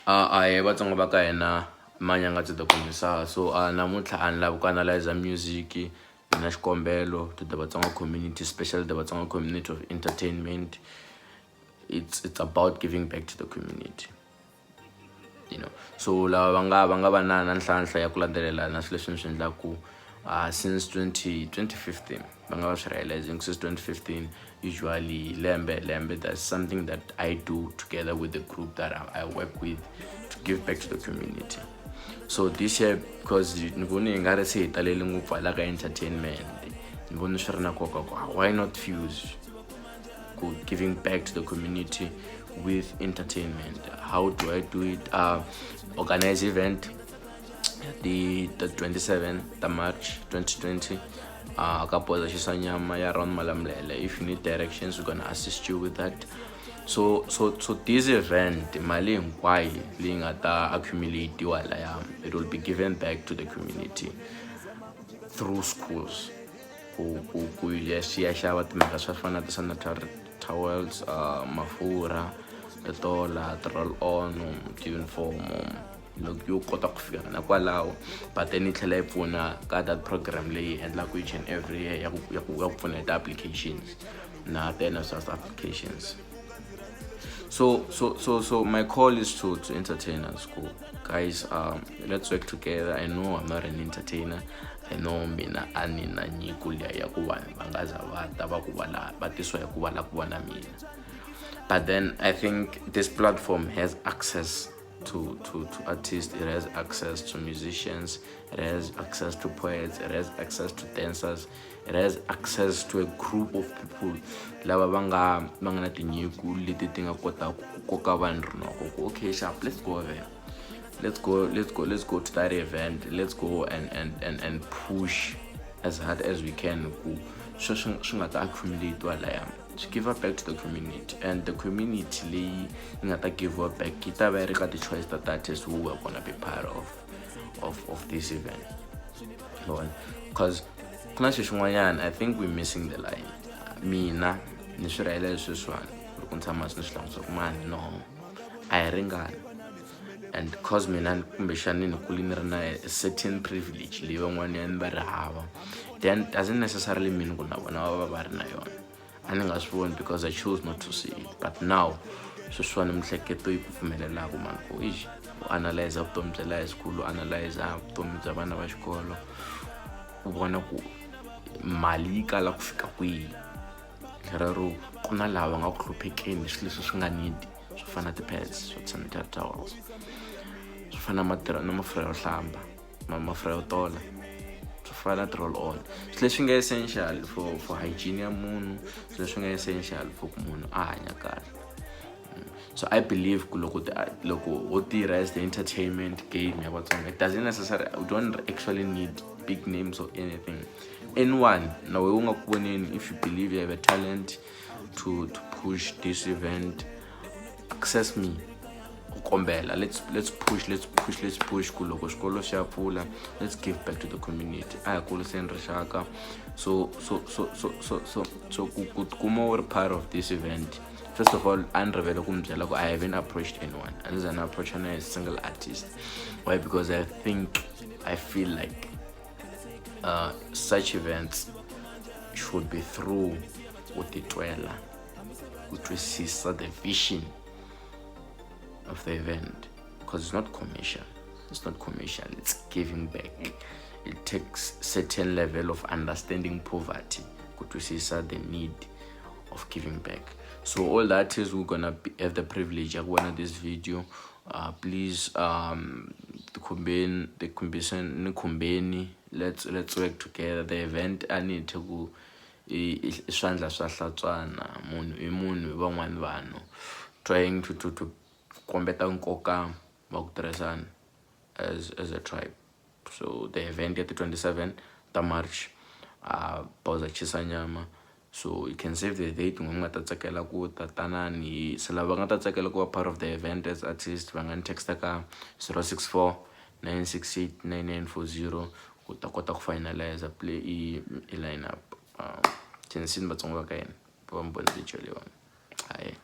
Ahee Vatsonga va ka hina Manyangatsi the Commissar so namuntlha a ni lavi ku analyze music ni na xikombelo to the Vatsonga community especially the Vatsonga community of entertainment. It's about giving back to the community, so lava va nga va na nhlanhla ya ku landzelela na swilo leswi ni swi endlaku since 20 2015, va nga va swi realizing since 2015, usually lembe lembe that's something that I do together with the group that I work with to give back to the community. So this year, because ni vone hi nga ri se hi talele ngopfu hala ka entertainment, ni vone swi ri na nkoka ku why not fuse ku giving back to the community with entertainment? How do I do it? Organize event the 27 ta March 2020 ka Boza Xisanyama ya around Malamulele. If you need directions, we're gonna assist you with that. So this event, mali hinkwayo leyi nga ta accumulatiwa laya, it will be given back to the community through schools ku ya swi ya xava timhaka swa fana na ti-sanitary towels, mafurha, titola, ti-roll on, ti-uniform, loko yo kota ku fika na kwalaho. But then yi tlhela yi pfuna ka that program leyi endlaku each and every year ya ku pfuna hi ti-applications na ti-NSFAS applications. So my call is to entertainers go, guys, let's work together. I know I'm not an entertainer. I know mina a ni na nyiko liya ya ku vanhu va nga za va ta va ku va la va tisiwa hi ku va la ku vona mina, but then I think this platform has access to artists, it has access to musicians, it has access to poets, it has access to dancers, it has access to a group of people lava va nga na tinyiko leti ti nga kotaka ku koka vanhu rinoko ku okay, sharp, let's go there, let's go, let's go, let's go to that event, let's go and push as hard as we can ku sweswi swi nga ta accumulate laya swi give back to the community. And the community leyi yi nga ta give back yi ta va yi ri ka ti-choice ta ti-artists who are gonna be part of this event, because ku na xilo xin'wanyana, I think we're missing the line. Mina ni swi rhayela sweswiwani loko ni tshama hansi ni swi langutisa ku mani no a hi ringani, and cause mina kumbexani ni kule ni ri na a certain privilege leyi van'wanyani va ri hava, then doesn't necessarily mean ku na vona va va va ri na yona. A ni nga swi voni because I chose not to see it, but now sweswiwani mihleketo yi ku pfumelelaka mani ku ixi u analyze vutomi bya laha school, u analyze vutomi bya vana va xikolo, u vona ku mali yi kala ku fika kwihi tlhelo ku na lava nga ku hluphekeni swilo leswi swi nga need, swo fana na ti-pads, swo sanitary towels, swo fana na na mafurha yo hlamba, mafurha yo tola, swo fana na ti-roll on, swilo leswi nga essential for hygiene ya munhu, swilo leswi nga essential for ku munhu a hanya kahle. So I believe ku loko ho tirha as the entertainment game ya Vatsonga, it doesn't necessarily, we don't actually need big names or anything. Anyone na we u nga ku voneni, if you believe you have a talent to push this event, access me ku kombela, let's push, let's push, let's push ku loko xikolo xi ya pfula, let's give back to the community. A hi kuriseni rixaka. So ku tikuma u ri part of this event, first of all, a ni rivele ku mi byela ku I haven't approached anyone. A ni za ni approach na a single artist. Why? Because I think, I feel like such events should be through ku titwela, ku twisisa the vision of the event, because it's not commercial, it's not commercial, it's giving back. It takes certain level of understanding poverty ku twisisa the need of giving back. So all that is, we're gonna have the privilege ya ku vona this video, please tikhumbeni, tikhumbiseni ni khumbeni, let's work together. The event a ni thi ku i swandla swa hlantswana, munhu i munhu hi van'wani vanhu, trying to kombeta nkoka wa ku tirhisana as a tribe. So the event ya ti 27 ta March, Boza Chisanyama. So you can save the date. N'we mi nga ta tsakela ku ta tanani se lava nga ta tsakela ku va part of the event as artist, va nga ni texta ka 064 968 9940 ku ta kota ku finalize play i line up. Khensini Vatsonga va ka hina va mi vona video leyiwani. Hayi.